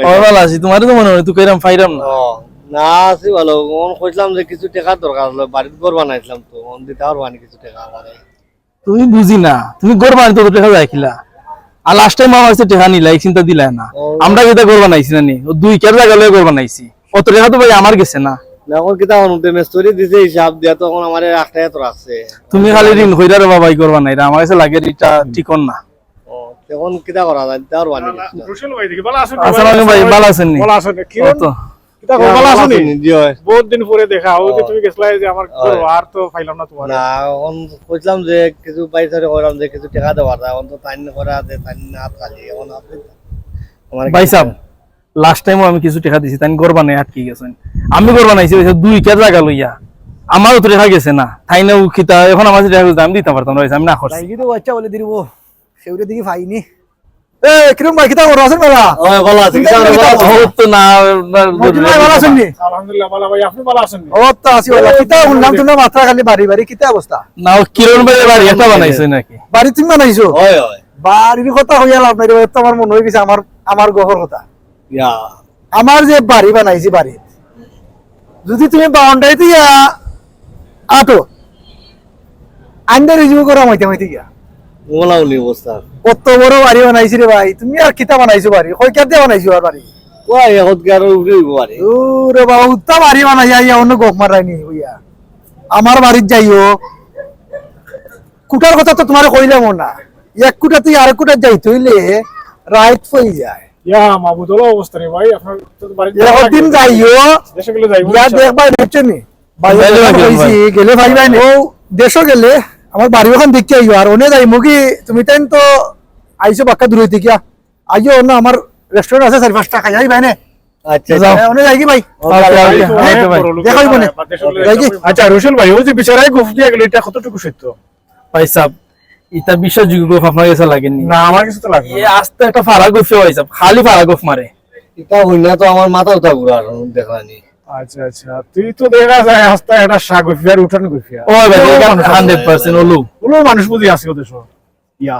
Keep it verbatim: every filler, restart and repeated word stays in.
ও, ভালা আছি, তুমারে তো মনে অয় তুকাইরাম, পাইরাম না। ও, না, আছি ভালা। অখন কইছলাম যে কিছু টেকার দরকার অইলো, বাড়িত ঘর বানাইছলাম তো, অখন দিতা পারবানি কিছু টেকা আমারে? তুমি বুঝি না, তুমি ঘর বানাইতে অত টেকা যায় কিলা? আর last time আমার কাছে টেকা নিলা, এক চিন্তা দিলা না। ও। আমরা যেটা ঘর বানাইছি না নি, ও দুই কেয়ার জাগা লইয়া ঘর বানাইছি, অত টেকা তো ভাই আমার গেছে না। না, অখন কিতা অখন উঠে মেস্তরি দিছে হিসাব দিয়া, তো অখন আমারে আটকাইয়া তো রাখছে। তুমি খালি ঋণ কইরা রে বাবা, ই ঘর বানাইরা, আমার কাছে লাগে ইটা ঠিক অর না। ও, অখন কিতা করা যায়? দিতা পারবানি না, না, কিছু? রুশেল ভাই দেখি, ভালা আছইন নি? আসসালামু আলাইকুম ভাই, ভালা আছইন নি? ভালা আছইন নি? কিরণ, ও তো। কিতা খবর, ভালা আছইন নি? জি অয়। বহুত দিন পরে দেখা, অউ যে ও। তুমি গেছলায় যে আমার ঘর, আর তো পাইলাম না তুমারে। না, অখন কইছলাম যে কিছু ভাইসাবরে কইরাম যে কিছু টেকা দেওয়ার, অখন তো তাইন কইরা যে তাইন না খালি, অখন আপনি আমার ভাইসাব, last time-ও আমি কিছু টেকা দিছি, তাইন ঘর বানাই আটকি গেছইন। আমি ঘর বানাইছি, অইছে দুই কেয়ার জাগা লইয়া। আমারও তো টেকা গেছে না, তাইন না ও কিতা, অখন আমার টেকা গেছে, আমি দিতাম পারতাম না, অইছে, আমি না করছি। লাগি তো বাচ্চা বলে দিরবো, সেউরে দিকে পাইনি। এ, কিরম ভাই, কিতা খবর, আছইন ভালা? ওই, ভালা আছি, কিতা খবর, ভালা আছইন? ও তো না, না, মজিদ ভাই, ভালা আছইন নি? আলহামদুলিল্লাহ, ভালা ভাই, আপনি ভালা আছইন নি? ও তো আছি ভালা। কিতা হুনলাম তুমরা মাত্র খালি বাড়ি বাড়ি, কিতা অবস্থা? না, ও কিরণ ভাই বাড়ি একটা বানাইছে নাকি? বাড়ি তুমি বানাইছো? ওই, ওই। বাড়ির কথা কইয়া লাভ নাই রে ভাই, তো আমার মনে অই গেছে আমার, আমার গফর কথা। ইয়া। আমার যে বাড়ি বানাইছি, বাড়ি যদি তুমি বাউন্ডারি দিয়া আটো, আন্ডারে জীব করা মাইতে মাইতে গিয়া। ওলা উলি অবস্থা। কত বড় বাড়ি বানাইছি রে ভাই, তুমি আর কিতা বানাইছো বাড়ি? কয় কেয়ার দিয়া বানাইছো আর বাড়ি? ওই, এখন কি আর উঠে উঠবো বাড়ি? ও রে বাবা, উত্তা বাড়ি বানাইয়া আইয়া অন্য গফ মারাইনি হইয়া। আমার বাড়িত যাইও, কুটার কথা তো তুমারে কইলাম না, এক কুটা থাকি আরেক কুটা যাইতে অইলে রাইত অই যায়। ইয়া মাবুদ, ওলা অবস্থা রে ভাই, আপনার তো বাড়িত একদিন যাইও, দেশে গেলে যাইবো ইয়া ইনশাআল্লাহ। দেখবা, বুঝছো নি? ভাই, যাইলে অখন ভাই, কইছি, ভাই। গেলে ভাই ভাই, ও দেশো গেলে আমার বাড়ি অখান দেখিয়া আইও, আর অনে যাইমু কি, তুমি তাইন তো আইছো বাক্কা দূর অইতে গিয়া, আইও না, আমার restaurant আছে চাইর পাঁচটা, খাইয়া আইবায় নে। আচ্ছা, যাও। আচ্ছা। এ, অনে যাই কি ভাই? ওকে, ওকে, ওকে, ওকে, ভাই। দেখা অইবো নে। যাই কি? আচ্ছা, রুশেল ভাই, অউ যে বিচারায় গফ দিয়া গেল, ইটা কতটুকু সত্য? ভাইসাব, ইতা বিশ্বাসযোগ্য গফ আপনার গেছে লাগে নি? না, আমার গেছে তো লাগে না। এ আস্তা একটা ফারা গফ ভাইসাব, খালি ফারা গফ মারে। ইতা হুনিয়া তো আমার মাথা উতা ঘুরার, দেখলানি। আচ্ছা, আচ্ছা, তুই তো দেখা যায় আস্তা একটা সা গফিয়ার উঠান গফিয়া। ও ভাই, ওলা ইটা মানুষ আছে। Hundred percent OLA. ওলা মানুষ বুঝি আছে ওদের সব। ইয়া।